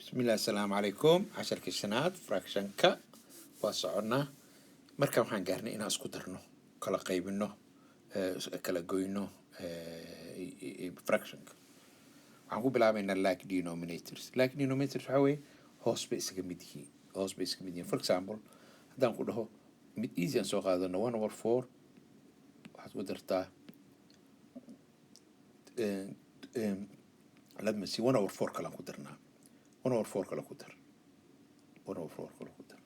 Bismillahi, asalaamu calaykum. Casharkii shanaad, fractionka, waa soconnaa. Marka waxaan gaarnay inaan isku darno, kala qaybino, kala goyno fractionka. Waxaan ku bilaabaynaa like denominators. Like denominators waxaa weeye hoos bay isaga mid yihiin, hoos bay isaga mid yihiin. For example, haddaan ku dhaho mid easy aan soo qaadano, 1/4 waxaad ku dartaa, let me see, 1/4 kalaan ku darnaa, 1/4 kale ku dar, 1/4 kale ku dar.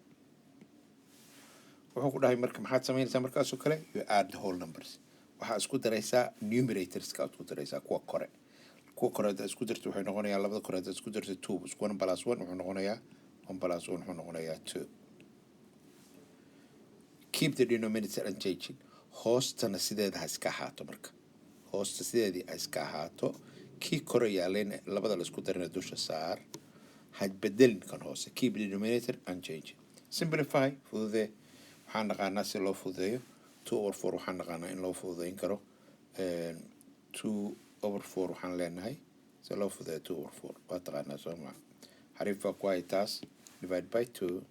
Wuxuu ku dhahay marka, maxaad samaynaysaa markaasoo kale? You add the whole numbers. Waxaa isku daraysaa numeratorska, aad ku daraysaa kuwa kore. Kuwa kore haddaad isku darto, waxay noqonayaa, labada kore haddaad isku darto, two. One plus one wuxuu noqonayaa, one plus one wuxuu noqonayaa two. Keep the denominator unchanging. Hoostana sideeda ha iska ahaato. Marka hoosta sideedii ha iska ahaato, kii kore yaalayna, labada la isku darina, dusha saar. Ha bedelin kan hoose. Keep the denominator unchanging. Simplify, fududee. Waxaan naqaanaa si loo fududeeyo 2/4. Waxaan naqaanaa in loo fududeyn karo 2/4. Waxaan leenahay si loo fududeeyo 2/4 waa taqaanaa, soo maa? Xariif baa ku hay taas. Divide by two,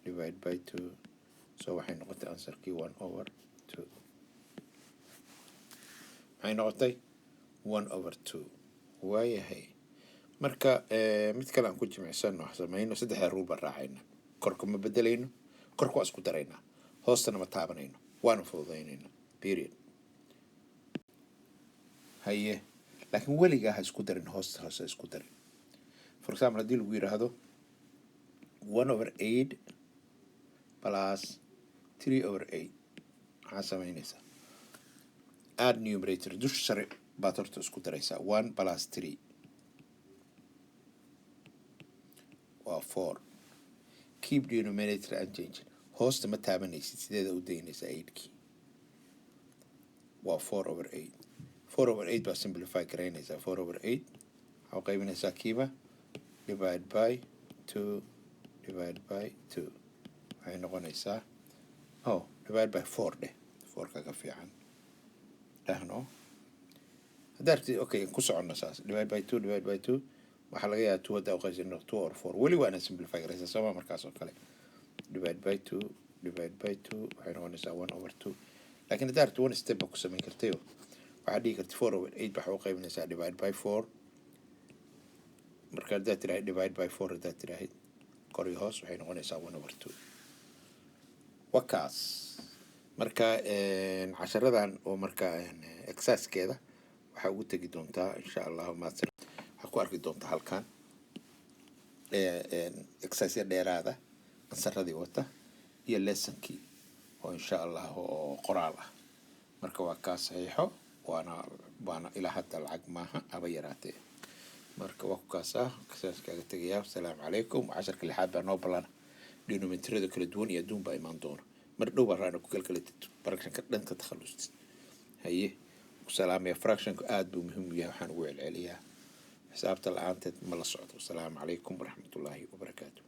divide by two. So waxay noqotay answerkii 1/2. Maxay noqotay? 1/2. Waayahay. Marka mid kale aan ku jimicsano, wax samayno. Saddexda rule baan raacayna. Korka ma bedelayno, korka waa isku daraynaa, hoostana ma taabanayno, waana fududaynayna, period. Haye, laakiin weligaa ha isku darin hoosta, hoose isku darin. For example, haddii lagu yidhaahdo 1/8 plus 3/8, maxaa samaynaysaa? Add numerator. Dusha sare baad horta isku daraysaa. One plus three waa four. Keep denominator unchanged. Hoosta ma taabanaysid, sideeda u daynaysaa. Eightkii waa 4/8. 4/8 baa simplify garaynaysaa. 4/8 waxaa u qaybinaysaa kiiba, divide by two, divide by two, waxay noqonaysaa, oh, divide by four dheh, fourka ka fiican dhahno haddaa rabtid. Okay, ku soconno saas. Divide by two, divide by two. Waxaa laga yaabaa two haddaa uqaysan 2/4. Weli waa inaad simplify garaysaa, sooma? Markaas oo kale divide by two, divide by two, waxay noqonaysaa 1/2. Laakiin haddaa rabtid, one step baa ku samayn kartayo. Waxaad dhihi karta 4/8 waxaa u qaybinaysaa divide by four. Marka haddaad tiraahid divide by four, haddaad tiraahid kor iyo hoos, waxay noqonaysaa 1/2. Wakaas. Marka casharadan oo marka exercisekeeda waxaa ugu tegi doontaa, insha Allahu, master waxaa ku arki doontaa halkan exercise dheeraada, answerradii wata iyo lessonkii oo, insha Allah, oo qoraal ah. Marka waa kaa saxiixo, waana ilaa hadda lacag maaha aba yaraatee. Marka waa ku kaasaa, saas kaaga tegayaa. Asalaamu calaykum. Casharka lixaad baa noo ballana. Denominatorada kala duwan iyo adduun baa imaan doona mar dhow. Baa raana ku kalkalatid fractionka dhanka takhallustid. Haye, ku salaamaya. Fractionku aada buu muhiim u yahay. Waxaan ugu celceliyaa, xisaabta la-aanteed ma la socdo. Asalaamu calaykum waraxmatullaahi wabarakaatu.